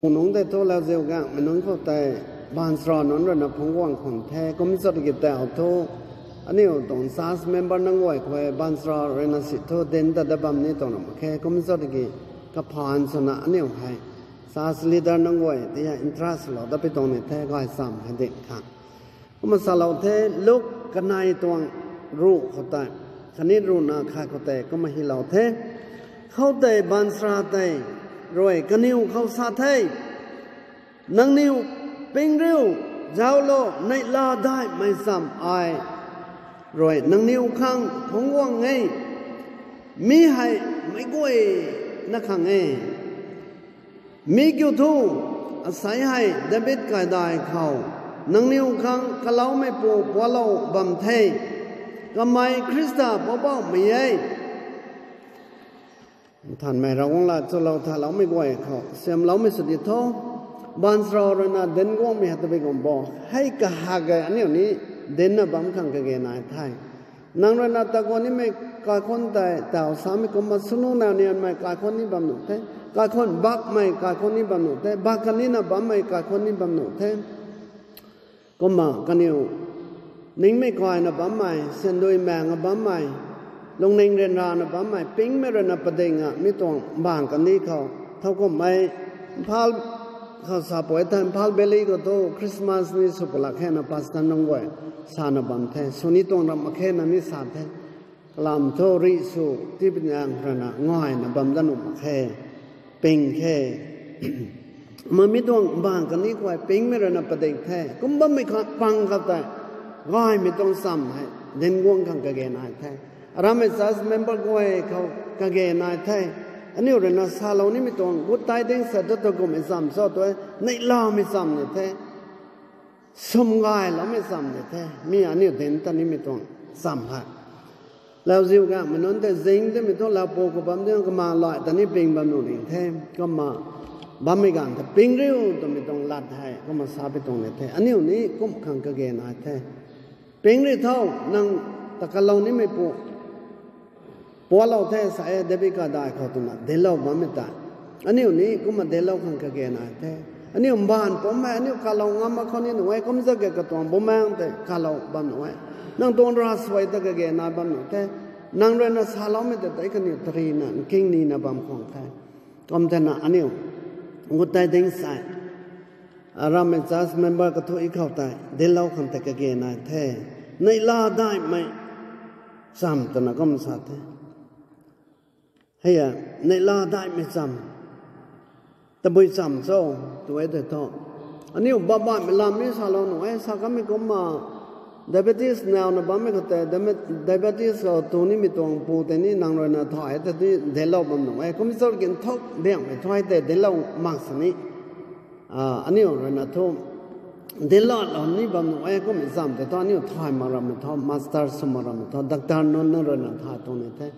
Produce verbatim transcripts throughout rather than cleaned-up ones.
Nungc tei thu lauziu gaengmei nunc khou tei baanchara nunc ruina phungc guang khwan the. Kum zat ki tau thu, aniu tuang church member nunc guay khou baanchara ruina si thu dinc ta dat bam ni tuang ram mak khe. Kum zat ki kaphaan swna aniu hei church leader nunc guay tei hei interest lou dat pi tuang ni the, gaychamv hei ding khang. Kumna salou the, Luk kanei tuang ruh khou tei, khatni ruhna khat khou tei kumna hylou the. Khoutei baanchara tei rui kaniw khou sa the, Nangniw ping riu, zauclo, neihla daihmei chamv ai rui nangniw khang phungc guang e. Mi hei meic guay na khang e. Mi kiu thu, asei hei David kaidai khou nangniw khang kaloumeipu pualou bam the. Kamei Khrista Poubauhmei e. Nthanmei Ravguangc lat chulou thaloumei guay khou siamloumei sw di tho. Baanchara ruina dinc guangmei hei tabui guang bo. Hei kahak e aniu ni dincna bam khang kage nai the. Nang ruina taguang nimei kaikhunh tei tau samei kumna sunu nau nianmei kaikhunh ni bam nuh the. Kaikhunh bakmei kaikhunh ni bam nuh the. Bak kanina bammei kaikhunh ni bam nuh the. Kumna kaniw ningmei kaina bammei, syandui maengna bammei, lungning ryanrana bammei, pingmei ruina padinga mi tuang bang kani khou thowkumhmei Imphal khou sa pui the, Imphal Valley khou thu Christmas ni sw pulak khena pastor nunc guay sana bam the, sw ni tuang ram mak khena ni sa the. Kalam thu rih sw tipui nang ruina ngayna bam dat nuh mak khe, ping khe. Mami tuang bang kani khou pingmei ruina pading the. Kum bammei kha pang khat tei gaymei tuang chamv hei dinc guang khang kage nai the. Aramei church member guay khou kage nai the. Aniu ruina salou nimei tuang good tidings sa tu tu kummei chamv cho tu e, neihlamei chamv ni the. Sum gayloumei chamv ni the. Mi aniu dinc ta nimei tuang chamv hei lauziu gaengmei nunc tei zing timei thu laupu khou bam di kamang lai ta ni ping bam nuh ning the. Kumna bammei ganv ta ping riu twmei tuang lat hei kumna sa pi tuang ni the. Aniu ni kum khang kage nai the. Ping ri tho, nang ta kalou nimeipu pualou the sa e, David kaidai khou twna dinclou bammei tei. Aniu ni kumna dinclou khang kage nai the. Aniu mbaanv pumc hei aniu kalou ngam mak khou ni nuh e, kum zat ke katuang bumaengc tei kalou bam nuh e. Nang tuang ravsuai ta kage nai bam nuh the. Nang ruina saloumei tei tei kaniw tarina nking nina bam khwan the. Kum thena aniu good tidings hei aramei church member kathuic khou tei dinclou khang tei kage nai the. Neihla daihmei chamv twna kum sa the. Hei e, neihla daihmei chamv. Tabui chamv cho, tu e tei thu. Aniu babaihmei lam ni salou nuh e, sa kamei kumna diabetes nauna bammei khou tei, diabetes khou tu nimei tuang pu tei ni nang ruina thay e tei ni dinclou bam nuh e. Kum zat ki nthuk diangmei thay tei dinclou mak sini. Aniu ruina thu dinclou lou ni bam nuh e, kummei chamv tei thu aniu thay mak rammei thu, master sw mak rammei thu, doctor nunc na ruina thay tuang ni the.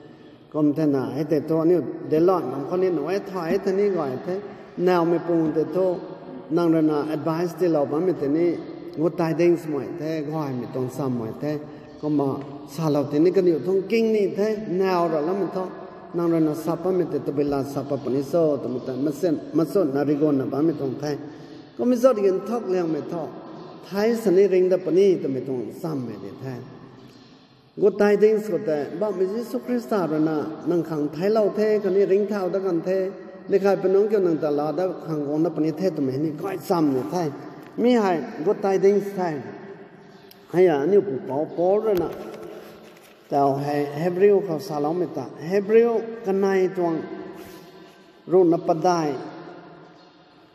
Kum thena hei tei thu aniu dinclou lam khou ni nuh e, thay e tei ni gay the. Naumei pung tei thu nang ruina advice tiilou bammei tei ni good tidings mei the, gaymei tuang chamv mei the. Kumna salou tei ni kaniw thu nking ni the, nau raloumei thu. Nang ruina sa patmei tei tabui lat sa pat puni cho twmei tei machunna rigunna bammei tuang the. Kummei zat ki nthuk liangmei thu thei sini ring dat puni twmei tuang chamv mei di the. Good tidings khou tei Poubauhmei Jisu Khrista ruina nang khang theiclou the, khatni ringcthau dat kan the, neihkhaypui nunc kiu nang ta laa dat khang guang dat puni the twmei ni gaychamv ni the. Mi hei good tidings the. Hei a, aniu pupouc Paul ruina tau hei Hebrew khou saloumei ta, Hebrew kanei tuang ruhna padeih,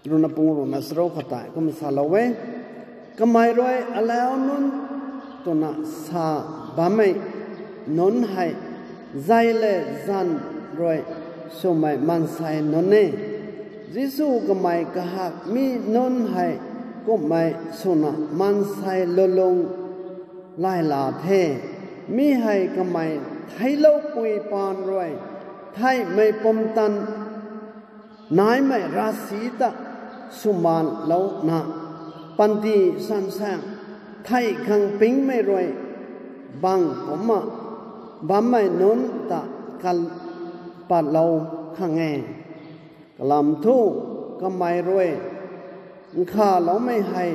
ruhna pung ruhna charuk khou tei kumna salou e. Kamei rui alau nunc twna sa bammei nunc hei zei le zanv rui swmei maansei nunc e. Jisu kamei kahak mi nunc hei kumhmei swna maansei lulung layla the. Mi hei kamei theicloupui paan rui theihmei pumtan naimei ravsic ta swmaanlouna, panty sansaeng theih khang pingmei rui bang kumcna bammei nunc ta kapatlou khang e. Kalam thu kamei rui nkhaloumei hei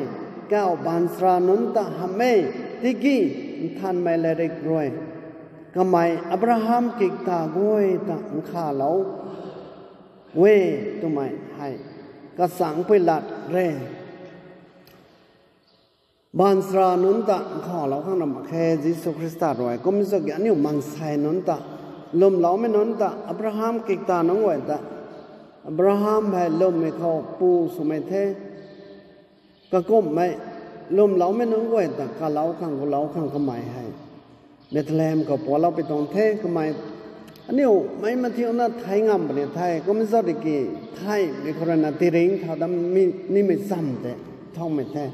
kauh baanchara nunc ta hamh e, tiki nthanmei latrik rui kamei Abraham kikta guay ta nkhalou e twmei hei kachangpui lat re. Baanchara nunc ta nkhalou khang na mak khe Jisu Khrista rui. Kum zat ki aniu maansei nunc ta, lwmloumei nunc ta, Abraham kikta nunc guay ta, Abraham hei lwmmei khou pu swmei the. Kakumhmei lwmloumei nunc guay ta kalou khang, gulou khang kamei hei Bethlehem khou pualou pi tuang the. Kamei aniu meic mathiuna thei ngam puni the. Kum zat ki theimei khou rui na tiringc thau dat mi, nimei cham tei thowmei the.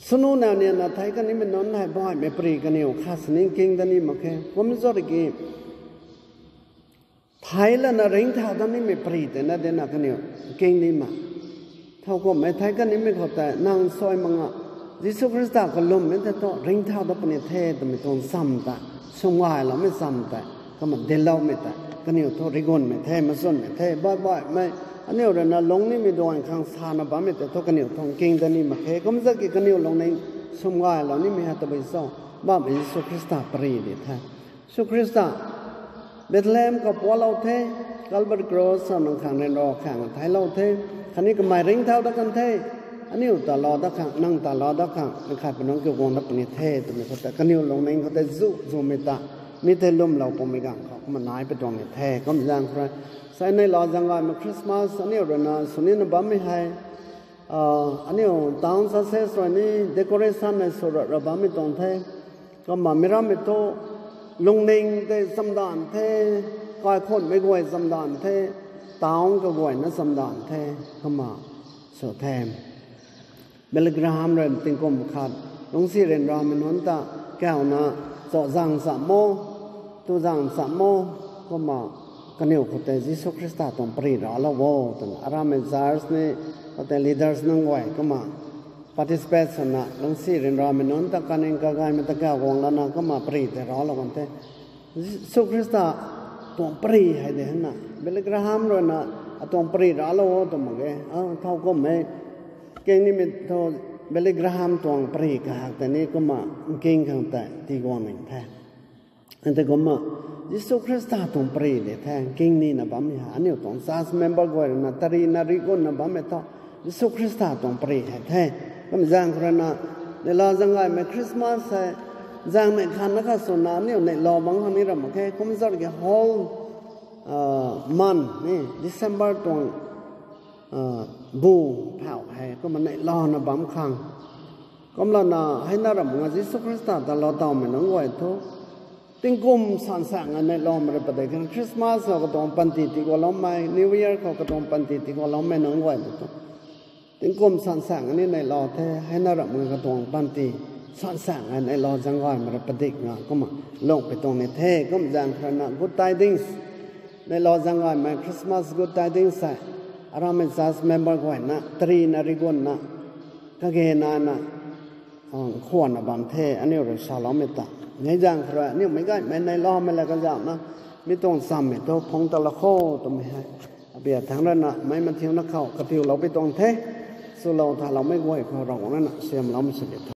Swnu nau niana thei kanimei nunc hei baihmei pari kaniw khat sini king dat ni mak khe. Kum zat ki thei lana ringcthau dat nimei pari tei na dena kaniw king ni ma. Thowkumhmei thei kanimei khou tei nang suai mak nga, Jisu Khrista kalwmmei tei thu ringcthau dat puni the twmei tuang cham ta, swmgayloumei cham tei, kumna dincloumei tei kaniw thu rigunmei the, machunmei the. Baih baihmei aniu rui na lungc nimei duan khang sana bammei tei thu kaniw thu king dat ni mak khe. Kum zat ki kaniw lungning swmgaylou nimei hei tabui cho? Bammei Jisu Khrista pari di the. Jisu Khrista Bethlehem khou pualou the, Calvary Cross khou nang khang ryanra khang theiclou the, khatni kamei ringcthau dat kan the, aniu ta lou dat khang, nang ta lou dat khang, nang khat pu nunc kiu guang dat puni the twmei khou tei kaniw lungning khou tei zu zumei ta, mi tei lwmlou pumei ganv khou kumna nai pi tuang ni the. Kum zaeng khou rui, sai neihlou zaeng gaymei Christmas aniu rui na sw nina bammei hei, aniu town churches rui ni decoration nei sw ra ra bammei tuang the. Kumna mi rammei thu lungning tei chamdanv the, kaikhunhmei guay chamdanv the, town kaguayna chamdanv the, kumna sw the. Billy Graham rui tingkum khat lungcsi ryanramei nunc ta kauna, cho zaeng cham o, tu zaeng cham o, kumna kaniw khou tei Jisu Khrista tuang pari raclou o twna aramei church ni, khoutei leaders nunc guay kumna participate swna lungcsi ryanramei nunc ta kaning kagaymei ta kauc guang lana kumna pari tei raclou kan the. Jisu Khrista tuang pari hei de hena Billy Graham rui na atuang pari raclou o tw mak ge. Thowkumhmei king nimei thu Billy Graham tuang pari kahak tei ni kumna nking khang tei tiguang ning the. Tei kumna Jisu Khrista tuang pari de the, king nina bammei hei aniu tuang church member guay rui na tarina rigunna bammei thu Jisu Khrista tuang pari hei the. Kum zaeng khou rui na neihlou zaeng gaymei Christmas hei zaeng neih khat na kha swna aniu neihlou bang khang ni ram mak khe. Kum zat ki whole month ni December tuang bu phauh hei kumna neihlouna bam khang. Kumlana heina ram nga Jisu Khrista ta lou tawmei nunc guay thu tingkum sansaeng a neihloumei rui padik khan Christmas khou katuang panty tigualoumei, New Year khou katuang panty tigualoumei nunc guay thu tingkum sansaeng a ni neihlou the, heina ram nga katuang panty sansaeng a neihlou zaeng gaymei rui padik nga kumna lung pi tuang ni the. Kum zaeng khou rui na Good Tidings, neihlou zaeng gaymei Christmas Good Tidings hei aramei church member guayna tarina rigunna kage nana khwanna bam the aniu rui saloumei ta. Nei zaeng khou rui aniu meic gaymei neihloumei la kazauhna mi tuang chammei thu phungc ta la kho twmei hei abia thangc rana meic mathiuna khou katiulou pi tuang the. Swlou thaloumei guay khou Ravguangc rui na siamloumei sw di tho.